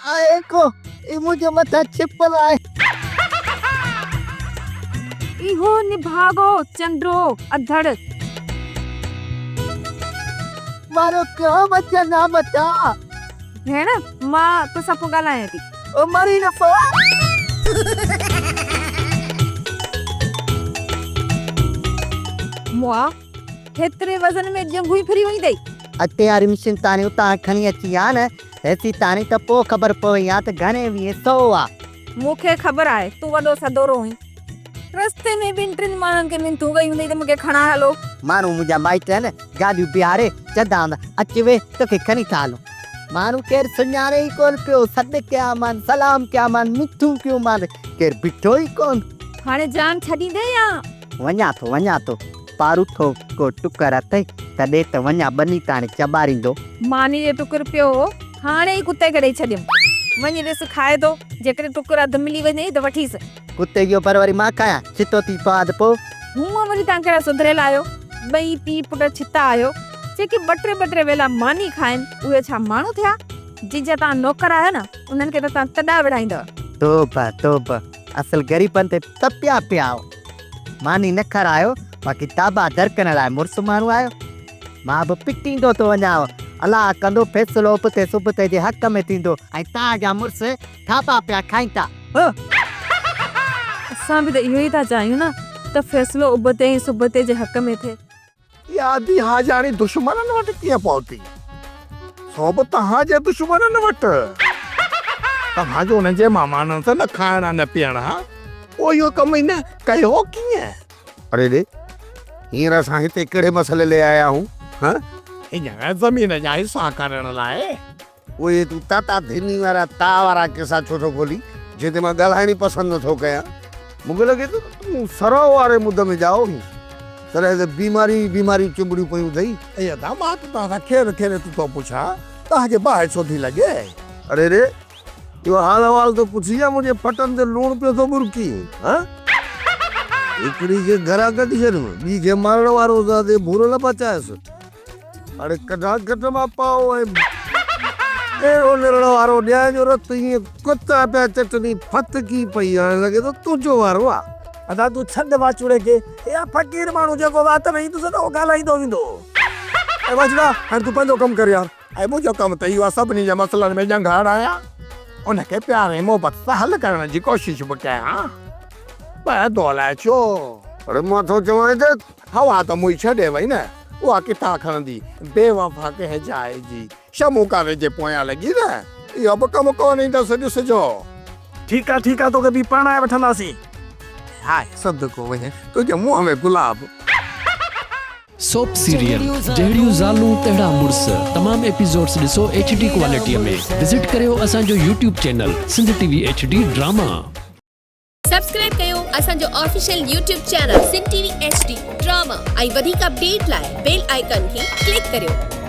آهي ڪو هي منهنجي مٿان ڇپل آهي. اهو نڀاڳو چنڊو اڌڙ. مارو ڪيو مٿيان نه مٿان. ڀيڻ مان توسان پوء ڳالهايان ٿي. او مري نه پو. مئا هيتري وزن ۾ ڄنگهون ئي ڦري ويون اٿئي. اڳتي واري مشين تاڻي اتان کڻي اچي ها نه هيسي تاڻي ته پوء خبر پوي ها ته گهڻي ويهين سئو آ. مون کي خبر آهي تون وڏو سدورو هئين. رستي ۾ ٻن ٽن ماڻهن کي منٿون ڪيون اٿئي ته مون کي کڻائي هلو. ماڻهو منهنجا مائٽ آهن، گاڏيون بيهاري چوندا هوندا، اچ ويهه توکي کڻي ٿا هلون. ماڻهو ڪير سڃاڻي ئي ڪونه پيو، سڏ ڪيامان، سلام ڪيامان، منٿون ڪيونمان، ڪير بيٺو ئي ڪونه. هاڻي جان ڇڏيندين يا؟ وڃان ٿو، وڃان ٿو. پاروٿو ڪو ٽڪر اٿئي ته ڏي ته وڃان ٻني تاڻي چٻاريندو. ماني جو ٽڪر پيو هو، هاڻي ئي ڪتي کي ڏئي ڇڏيم. وڃي ڏس کائي ٿو، جيڪڏهن ٽڪر اڌ ملي وڃئي ته وٺيس. ڪتي جو پر وري مان کايان، ڇتو ٿي پوان ته پوء؟ هونء وري توهان ڪهڙا سڌريل آهيو، ٻئي پيء پٽ ڇتا آهيو، جيڪي ٻه ٽي ٻه ٽي ويلا ماني کائن، اهي ڇا ماڻهو ٿيا؟ جن جا توهان نوڪر آهيو نه، انهن کي ته توهان تڏا وڙهائيندؤ. توبه توبه، اصل غريبن تي تپيا پيا آهيو. ماني نه کارايو، باقي تابا درڪڻ لاء مڙس ماڻهو آهيو. مان به پٽيندو ٿو وڃانو. الله ڪندو فيصلو ابتي سبتي جي حق ۾ ٿيندو ۽ توهان جا مڙس ٿاٻا پيا کائين ٿا. هه. اسان به ته اهو ئي ٿا چاهيون نه ته فيصلو ابتي ۽ سبتي جي حق ۾ ٿئي. اها آڌي حاجاڻي دشمنن وٽ ڪيئن پهتي؟ سو به توهان جي دشمنن وٽ. توهان جو انهن جي مهمانن سان نه کائڻ ها نه پيئڻ ها، پوء اهو ڪم هن ڪيو ڪيئن؟ اڙي ڙي، هينئر اسان هتي ڪهڙي مسئلي لئي آيا آهيون، هان؟ هينئر زمين جا حصا ڪرڻ لاء. اهي تون تاتا ڌني وارا تا وارا قصا ڇو ٿو کولين، جنهن تي مان ڳالهائڻ ئي پسند نه ٿو ڪيان. مون کي لڳي ٿو ته تون سرء واري مد ۾ ڄائو هئين، تڏهن ته بيماريون ئي بيماريون چنبڙيون پيون اٿئي. اي ادا، مان ته توهان کان خير خيريت ٿو پڇان، توهان کي باهه ڇو ٿي لڳي؟ اڙي ري، اهو حال احوال ٿو پڇين يا منهنجي ڦٽن تي لوڻ پيو ٿو ٻرڪين، هان؟ هڪڙي کي گهران ڪڍي ڇڏيم، ٻي کي مارڻ وارو هوس ته ڀورو نه پچايس. اڙي ڪڍان کٽ مان پائو ۽ اهڙو نرڙ وارو ڏيانء جو رت ائين ڪتا پيا چٽني ڦٿڪي پئي هاڻي لڳي ٿو تنهنجو وارو آ. ادا تون ڇڏ واچوڙي کي اها فقير ماڻهو جيڪو وات ۾ ايندس نه اهو ڳالهائيندو ويندو. اي واچوڙا هاڻي تون پنهنجو ڪم ڪر يار. اي منهنجو ڪم ته اهو آ سڀني جي مسئلن ۾ ڄنگهه هڻايان ان کي پيار ۽ محبت سان حل ڪرڻ جي ڪوشش به ڪيان پر ادو الائي ڇو. اڙي مان ٿو چوانء ته. هوا ته موئي ڇڏي وئي نه، اها ڪٿان کڻندي، بي وفا ڪنهن جاء جي، شمون ڪاري جي پويان لڳي نه، اهو به ڪم ڪونه ايندس ڏسجو. ٺيڪ آ ٺيڪ آ توکي به پرڻائي وٺنداسين. هاء صدقو وڃي تنهنجي منهن ۾ گلاب. سوپ سيريل جهڙيون زالون تهڙا مڙس تمام ايپيسوڊس ڏسو ايڇ ڊي ڪوالٽي ۾ وزٽ ڪريو اسان جو YouTube channel Sindh T V H D drama. Subscribe ڪيو اسان جو official YouTube channel Sindh T V H D drama ۽ وڌيڪ اپڊيٽ لاء بيل آئيڪان کي ڪلڪ ڪريو.